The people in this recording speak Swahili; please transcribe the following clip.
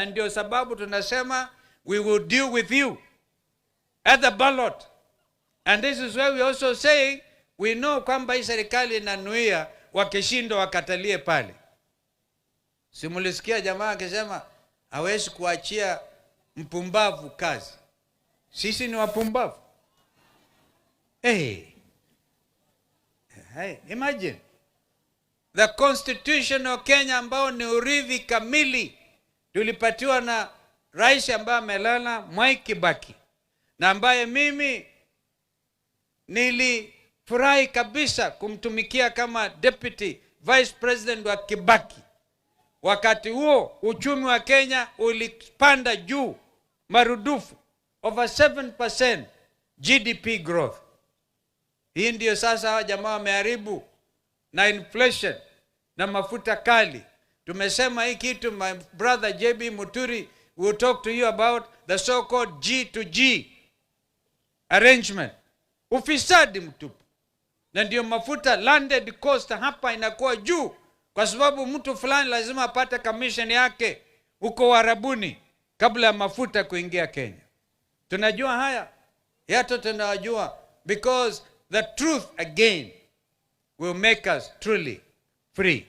ndio sababu tunasema we will deal with you at the ballot. And this is where we also say we know kwamba hii serikali inanuia wakishindwa wakatalie pale. Si mulisikia jamaa akisema hawezi kuachia mpumbavu kazi. Sisi ni wapumbavu? Hey. Hey, imagine the Constitution of Kenya ambao ni urithi kamili tulipatiwa na rais ambaye amelala, Mwai Kibaki, na ambaye mimi nilifurahi kabisa kumtumikia kama deputy vice president wa Kibaki. Wakati huo uchumi wa Kenya ulipanda juu marudufu, over 7% GDP growth. Hii ndio sasa hawa jamaa wameharibu na inflation na mafuta kali. Tumesema hii kitu, my brother JB Muturi will talk to you about the so called G to G arrangement. Ufisadi mtupu, na ndio mafuta landed cost hapa inakuwa juu, kwa sababu mtu fulani lazima apate commission yake huko Warabuni kabla ya mafuta kuingia Kenya. Tunajua haya yote, tunajua because the truth again will make us truly free.